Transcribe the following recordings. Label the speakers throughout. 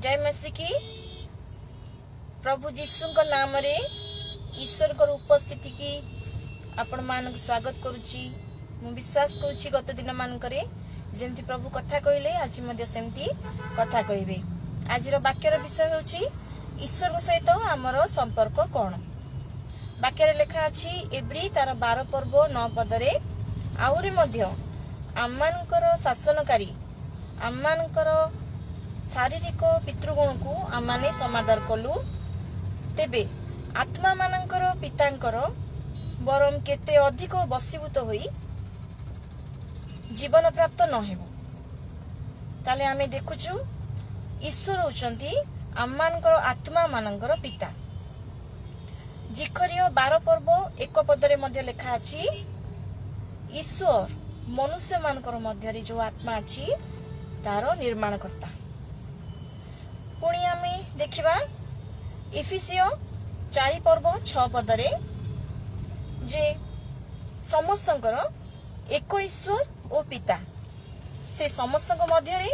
Speaker 1: ଜୟ ମସିକି। ପ୍ରଭୁ ଯୀଶୁଙ୍କ ନାମରେ ଈଶ୍ୱରଙ୍କର ଉପସ୍ଥିତିକି ଆପଣମାନଙ୍କୁ ସ୍ୱାଗତ କରୁଛି। ମୁଁ ବିଶ୍ୱାସ କରୁଛି, ଗତ ଦିନମାନଙ୍କରେ ଯେମିତି ପ୍ରଭୁ କଥା କହିଲେ, ଆଜି ମଧ୍ୟ ସେମିତି କଥା କହିବେ। ଆଜିର ବାକ୍ୟର ବିଷୟ ହେଉଛି, ଈଶ୍ୱରଙ୍କ ସହିତ ଆମର ସମ୍ପର୍କ କ'ଣ? ବାକ୍ୟରେ ଲେଖା ଅଛି ଏବ୍ରୀ ତାର 12 ପର୍ବ 9 ପଦରେ, ଆହୁରି ମଧ୍ୟ ଆମମାନଙ୍କର ଶାସନକାରୀ, ଆମମାନଙ୍କର ଶାରୀରିକ ପିତୃଗଣକୁ ଆମମାନେ ସମାଦର କଲୁ, ତେବେ ଆତ୍ମାମାନଙ୍କର ପିତାଙ୍କର ବରଂ କେତେ ଅଧିକ ବଶୀଭୂତ ହୋଇ ଜୀବନ ପ୍ରାପ୍ତ ନ ହେବୁ? ତାହେଲେ ଆମେ ଦେଖୁଛୁ, ଈଶ୍ୱର ହେଉଛନ୍ତି ଆମମାନଙ୍କର ଆତ୍ମା ମାନଙ୍କର ପିତା। ଜିଖରିୟ 12 ପର୍ବ 1 ପଦରେ ମଧ୍ୟ ଲେଖା ଅଛି, ଈଶ୍ୱର ମନୁଷ୍ୟମାନଙ୍କର ମଧ୍ୟରେ ଯୋଉ ଆତ୍ମା ଅଛି, ତାର ନିର୍ମାଣକର୍ତ୍ତା। ପୁଣି ଆମେ ଦେଖିବା ଇଫିସିୟ 4 ପର୍ବ 6 ପଦରେ ଯେ ସମସ୍ତଙ୍କର ଏକ ଈଶ୍ୱର ଓ ପିତା, ସେ ସମସ୍ତଙ୍କ ମଧ୍ୟରେ,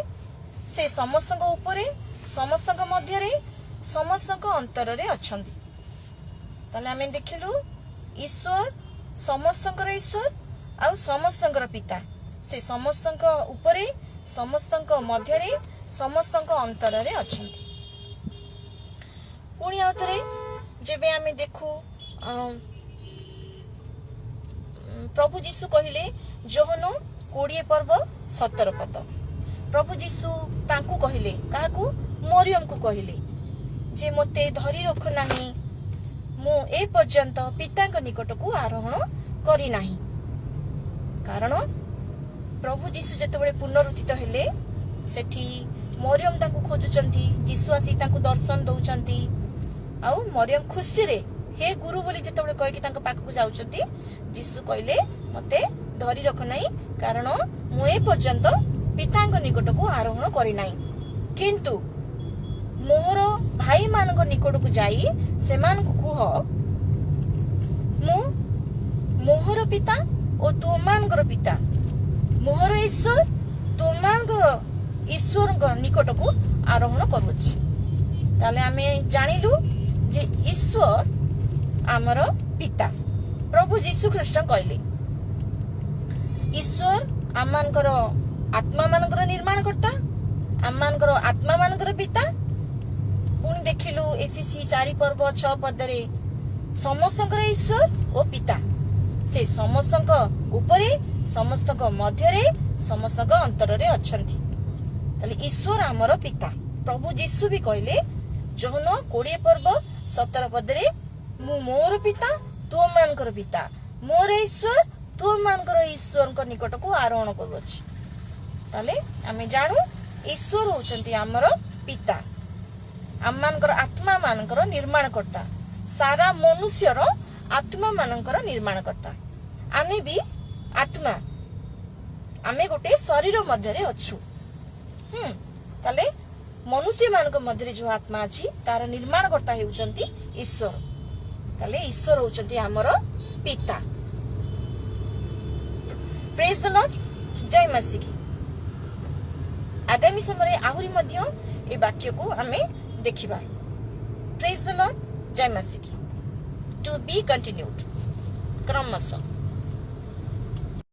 Speaker 1: ସେ ସମସ୍ତଙ୍କ ଉପରେ, ସମସ୍ତଙ୍କ ମଧ୍ୟରେ, ସମସ୍ତଙ୍କ ଅନ୍ତରରେ ଅଛନ୍ତି। ତାହେଲେ ଆମେ ଦେଖିଲୁ, ଈଶ୍ୱର ସମସ୍ତଙ୍କର ଈଶ୍ୱର ଆଉ ସମସ୍ତଙ୍କର ପିତା। ସେ ସମସ୍ତଙ୍କ ଉପରେ, ସମସ୍ତଙ୍କ ମଧ୍ୟରେ, ସମସ୍ତଙ୍କ ଅନ୍ତରରେ ଅଛନ୍ତି। ପୁଣି ଆଉ ଥରେ ଯେବେ ଆମେ ଦେଖୁ, ପ୍ରଭୁ ଯୀଶୁ କହିଲେ, ଯୋହନ 20 ପର୍ବ 17 ପଦ, ପ୍ରଭୁ ଯୀଶୁ ତାଙ୍କୁ କହିଲେ, କାହାକୁ? ମରିୟମକୁ କହିଲେ ଯେ ମୋତେ ଧରି ରଖ ନାହିଁ, ମୁଁ ଏ ପର୍ଯ୍ୟନ୍ତ ପିତାଙ୍କ ନିକଟକୁ ଆରୋହଣ କରିନାହିଁ। କାରଣ ପ୍ରଭୁ ଯୀଶୁ ଯେତେବେଳେ ପୁନରୁତ୍ଥିତ ହେଲେ, ସେଠି ମରିୟମ ତାଙ୍କୁ ଖୋଜୁଛନ୍ତି। ଯୀଶୁ ଆସି ତାଙ୍କୁ ଦର୍ଶନ ଦଉଛନ୍ତି ଆଉ ମରିୟମ ଖୁସିରେ "ହେ ଗୁରୁ" ବୋଲି ଯେତେବେଳେ କହିକି ତାଙ୍କ ପାଖକୁ ଯାଉଛନ୍ତି, ଯୀଶୁ କହିଲେ, "ମତେ ଧରି ରଖ ନାହିଁ, କାରଣ ମୁଁ ଏ ପର୍ଯ୍ୟନ୍ତ ପିତାଙ୍କ ନିକଟକୁ ଆରୋହଣ କରିନାହିଁ। କିନ୍ତୁ ମୋହର ଭାଇମାନଙ୍କ ନିକଟକୁ ଯାଇ ସେମାନଙ୍କୁ କୁହ, ମୁଁ ମୋହର ପିତା ଓ ତୁମମାନଙ୍କର ପିତା, ମୋହର ଈଶ୍ୱର, ତୁମମାନଙ୍କର ଈଶ୍ୱରଙ୍କ ନିକଟକୁ ଆରୋହଣ କରୁଅଛି।" ତାହେଲେ ଆମେ ଜାଣିଲୁ ଯେ ଈଶ୍ୱର ଆମର ପିତା। ପ୍ରଭୁ ଯୀଶୁ ଖ୍ରୀଷ୍ଟ କହିଲେ, ଈଶ୍ୱର ଆମମାନଙ୍କର ଆତ୍ମା ମାନଙ୍କର ନିର୍ମାଣକର୍ତ୍ତା, ଆମମାନଙ୍କର ଆତ୍ମା ମାନଙ୍କର ପିତା। ପୁଣି ଦେଖିଲୁ ଏଫିସି 4 ପର୍ବ 6 ପଦରେ, ସମସ୍ତଙ୍କର ଈଶ୍ୱର ଓ ପିତା, ସେ ସମସ୍ତଙ୍କ ଉପରେ, ସମସ୍ତଙ୍କ ମଧ୍ୟରେ, ସମସ୍ତଙ୍କ ଅନ୍ତରରେ ଅଛନ୍ତି। ତାହେଲେ ଈଶ୍ୱର ଆମର ପିତା। ପ୍ରଭୁ ଯୀଶୁ ବି କହିଲେ ଯୋହନ 20 ପର୍ବ 17 ପଦରେ, ମୁଁ ମୋର ପିତା, ତୁମମାନଙ୍କର ପିତା, ମୋର ଈଶ୍ୱର, ତୁମମାନଙ୍କର ଈଶ୍ୱରଙ୍କ ନିକଟକୁ ଆରୋହଣ କରୁଅଛି। ତାହେଲେ ଆମେ ଜାଣୁ, ଈଶ୍ୱର ହଉଛନ୍ତି ଆମର ପିତା, ଆମମାନଙ୍କର ଆତ୍ମା ମାନଙ୍କର ନିର୍ମାଣକର୍ତ୍ତା, ସାରା ମନୁଷ୍ୟର ଆତ୍ମା ମାନଙ୍କର ନିର୍ମାଣକର୍ତ୍ତା। ଆମେ ବି ଆତ୍ମା, ଆମେ ଗୋଟେ ଶରୀର ମଧ୍ୟରେ ଅଛୁ। ତାହେଲେ ମନୁଷ୍ୟ ମାନଙ୍କ ମଧ୍ୟରେ ଯୋଉ ଆତ୍ମା ଅଛି, ତାର ନିର୍ମାଣକର୍ତ୍ତା ହେଉଛନ୍ତି ଈଶ୍ୱର। ତାହେଲେ ଈଶ୍ୱର ହଉଛନ୍ତି ଆମର ପିତା। ପ୍ରେଜ ଦ ଲର୍ଡ। ଜୟ ମାସିକି। ଆଗାମୀ ସମୟରେ ଆହୁରି ମଧ୍ୟ ଏ ବାକ୍ୟକୁ ଆମେ ଦେଖିବା। ପ୍ରେଜ ଦ ଲର୍ଡ। ଜୟ ମାସିକି। ଟୁ ବି କଣ୍ଟିନ୍ୟୁଡ କ୍ରମଶଃ।